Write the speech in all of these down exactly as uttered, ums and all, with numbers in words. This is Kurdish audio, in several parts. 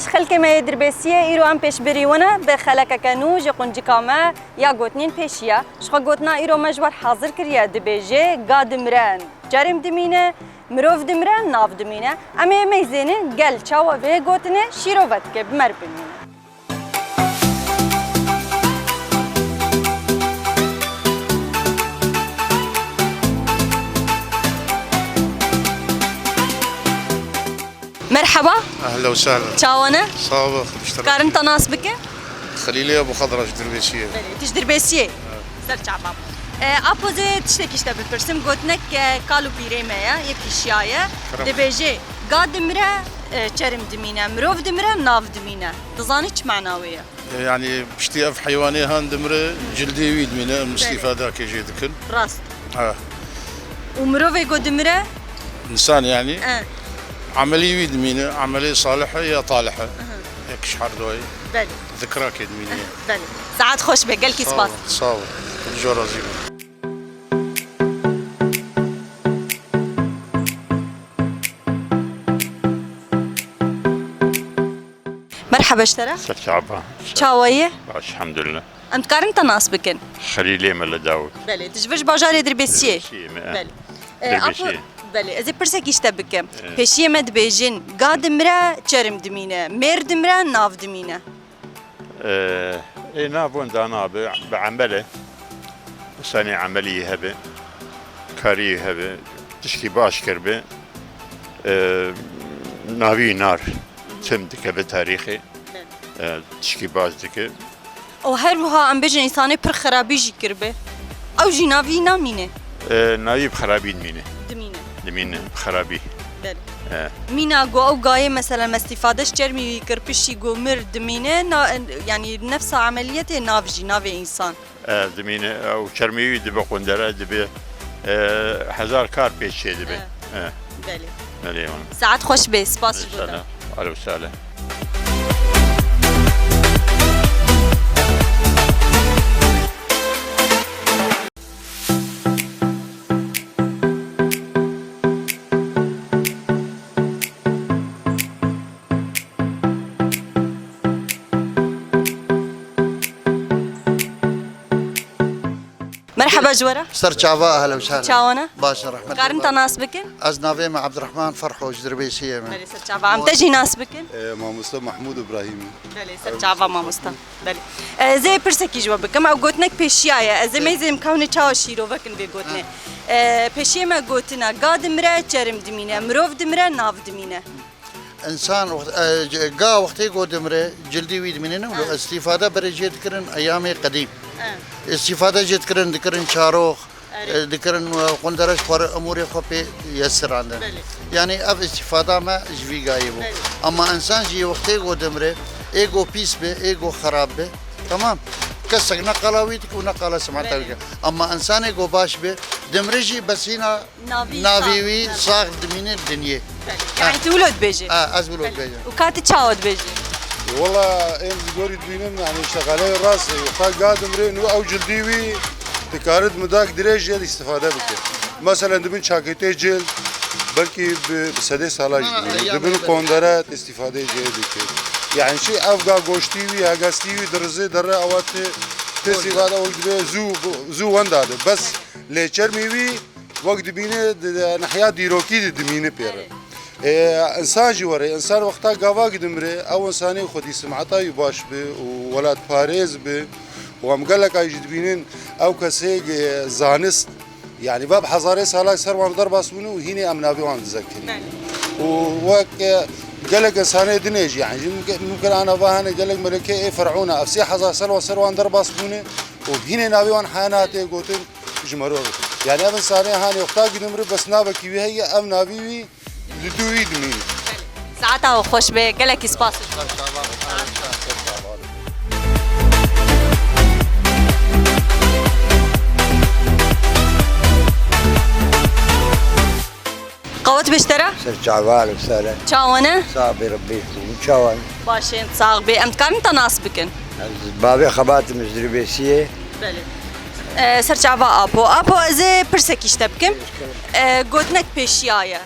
Xelkê me yê Dirbêsiyê, îro em pêşberî we ne bi xelekeke nû ji quncika me ya gotinên pêşiya. Ji xwe gotina îro me ji we re hazir kiriye, dibêje: Ga dimre, çerm dimîne, mirov dimre, nav dimîne. Em ê meyzêne gel çawa vê gotinê şîrove dike, bi me re bimîne. Merheba. Ehla we sehla. Çawa ne? Sax be, xweş te. Karin te nas bikin? Xelîlê Ebû Xedra ji Dirbêsiyê. Belê, tu ji Dirbêsiyê? Evet. Ser çava. E, Apo, zê tiştekî ji te bipirsim, gotinek, e, kal û pîrê me ye, yek kişiya ye. Kerem. Dibêje: Ga dimire, e, çerm dimîne, mirov dimire, nav dimîne. Dizanî çi mana wê ye? E, yanî piştî ev heywanê han dimire, cildê wî dimîne, em Belê. Îstîfadeke jê dikin. Rast. Ha. Û mirovê ku dimire? Însan yanî. E. Emelî wî dimîne, emelê salih e ya talih e. Aha. Yek ji her doyê. Belê. Zikrakê dimîne. Belê. Saet xweş be, gelkî spas. Sağ ol, sağ ol. Ji we razî bim. Merheba ji te re. Ser çava. Çawa ye? Baş, elhamdülillah. Em dikarin te nas bikin? Xelîlê Mele Dawud. Belê, tu ji vir ji bajarê Dirbêsiyê? Dirbêsiyê me, e. Belê. E, Dirbêsiyê. Apo, belê, ez ê pirsekî ji te bikim. E. Pêşiyê me dibêjin: Ga dimire, çerm dimîne, mêr dimire, nav dimîne. E, ê nav wenda nabe, bi emel e. Însanê emelî hebe, karî hebe, tişkî baş kirbe, e, navî nar tim dike bi tarîxê. E, tişkî baş dike. Û her wiha em bêjin însanê pir xerabî jî kiribe, ew jî navî namîne. E, navî bi xerabî dimîne. Dimîne. Dimîne, bi xerabî. Belê. E. Mîna ku ew gayê, mesela, me îstîfade ji çermî wî kir, piştî ku mir dimîne, na-, yanî nefsa emeliyetê nav jî, navê însan. E, dimîne, ew çermê wî dibe qundere, dibe, e, hezar kar pê çê dibe. E. E. Belê. Belê, wan. Saet xweş be, spas ji bo te. Alo, sale. Merheba ji we re. Ser çava, ehla we sehla. Çawa ne? Baş e, rehmet. Karin te nas bikin? Ez navê me Abdurrahman Ferho, ji Dirbêsiyê me. Belê, ser çava. Em te jî nas bikin? E, mamoste Mahmud Ibrahîmî. Belê, ser çava mamoste. Belê. E, ez ê pirsekî ji we bikim. Ew gotinek pêşiya ye. Ez ê meyzê em kewne çawa şîrove kin vê gotinê. Ha. E, pêşiyê me gotine: Ga dimire, çerm dimîne, mirov dimire, nav dimîne. Însan wext-, e, c-, ga wextê ku dimire, cildî wî dimîne, ne wilo, Evet. îstîfade berê jê dikirin eyamê qedîm. Evet. Îstîfade jê dikirin, dikirin çarox, Erê. e, dikirin, e, qundere ji xwe re, emûrê xwe pê yesirandin. Belê. Yanî ev îstîfada me ji vî gayê bû. Belê. Ama însan jî wextê ku dimire, ê ku pîs be, ê ku xerab be, temam. Kesek ne qala wî dike û ne qala simeta wî Belê. dike. Ama însanê ku baş be, dimire jî bes hîna Navî Navî sax, wî navî. sax dimîne dinyê. Belê. Ha. Yani tu wilo dibêjî? Ha, ez wilo Belê. dibêjim. Û ka tu çawa dibêjî? Wala em ji gorî dibînim, yani işte xeleyê rast e. Xwe ga dimrê nû ew cildî wî dikarit midak dirêj jê îstîfade bike. Mesela dibin çakêtê cil, belkî bi, bi sedê sala jî Ha, dibînin. yani Dibin evet. qondere îstîfade jê dike. Yani şey ev ga goştî wî, hegestî wî, dirizê derre ewa tê, tê îstîfade ew dibe zû, zû wenda de. Bes lê çermî wî Wek dibîne di, di nehiya dîrokî de dimîne pê re. Erê. Ê, însan jî were, însan wexta gava gidimre, ew însanê xwedî simeta wî baş bi û welatparêz bi û em gelek ay jî dibînin ew kesê, e, zanist, yani va bi hezarê sala ser wan derbas bûne û hînê em navê wan dizekirî. Belê. Û wek, e, gelek însanê dinê jî, yani jî mumkin, mumkin ana va hene gelek melekê ê Fer'ûna, ev sê hezar sal wan ser wan derbas bûne û hînê navê wan hene hatê gotin. Ji meriv. Yani ev insanê hanê wexta gidimri bes navekî wî heye, ev navî wî li dû wî dimîne. Saeta we xweş be, gelekî spas. Qawet bêjtera? Ser çaval, sare. Çawa ne? Sax bê, Rebbî, hûn çawa ne? Baş in, sax bê. Em dikarin te nas bikin? Ez bavê xebatim ji Dirbêsiyê. Belê. E, ser çava Apo. Apo, ez ê pirsekî ji te bikim. E, gotinek pêşiya ye.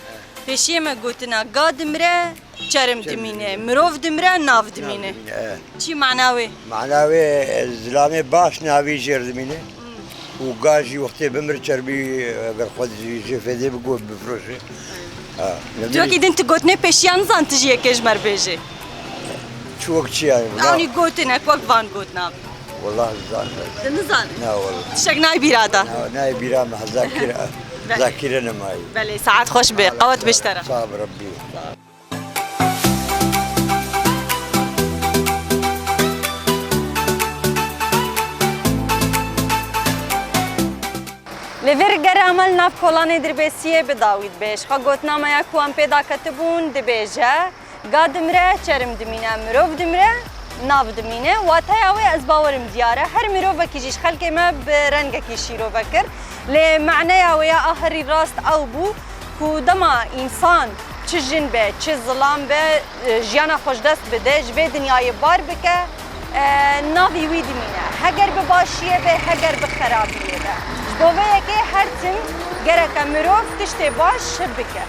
Pêşiyê me gotina ga dimire, Çerm dimîne, mirov dimre, nav dimîne. Dimîne, e. Çi mana wê? Mana wê, e, zilamê baş navî jêr dimîne. Û ga jî wextê bimir çermî, eger xwe jî jê fêdê biko, bifiroşe. Ha, ne Cokî bileyim. Din tu gotinê pêşiya nizan, tu jî yekê ji me re bêjê. Çi wek çi yani? Ewnî gotin, ek wek van gotin abi. Wallah zan. Tu nizanî? Na wallah. Tiştek nayê bîra da. Na, nayê bîra me, zakir, Belê. Zakire nemayî. Belê, saet xweş be. Qewet be ji te re. Sağ ol Rabbi. Li vir gere em li nav kolanê Dirbêsiyê bi dawî dibe. Ji xwe gotina me ya ku em pê daketibûn dibêje, ga dimre, çerm dimîne, mirov dimre, nav dimîne. Wateya wê ez bawerim diyar e. Her mirovekî jî ji xelkê me bi rengekî şîrove kir. Lê maneya wê ya a herî rast ew bû ku dema însan çi jin be, çi zilam be, e, jiyana xwe ji dest bide, ji vê dinyayê bar bike, e, navî wî dimîne. Heger bi başiyê be, heger bi xerabiyê be. Ji bo vê yekê her tim gereke mirov tiştê baş bike.